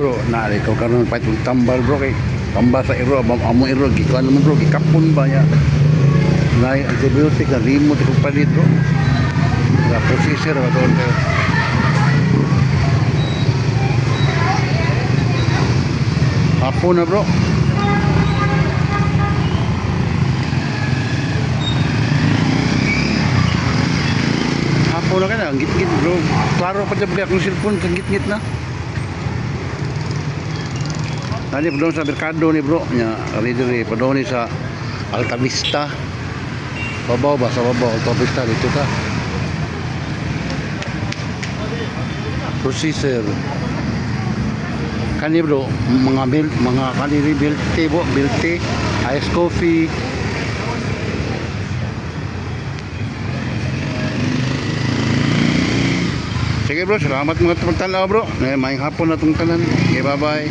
Bro, na ikaw karon pait og tambal, bro, kay tambal sa iro, amo iro gikuan mo, bro, gikapon ba niya. Na antibiotic na limot ko palit, bro. Sa processor ba doon kayo. Hapon na, bro. Hapon na ka na, ang git-git, bro. Klaro pa dyan akong cellphone, ang git-git na. Nani pa doon sa merkado ni, bro. Nya, diri pa doon ni sa Altavista. Babaw ba sa babaw Altavista dito ta. Processor. Kani, bro, mga milk, mga kaniri milk tea, bro, milk tea, iced coffee. Sige, bro, salamat mga pagtanaw, bro. May maayong hapon na tong tanan. Okay, bye-bye.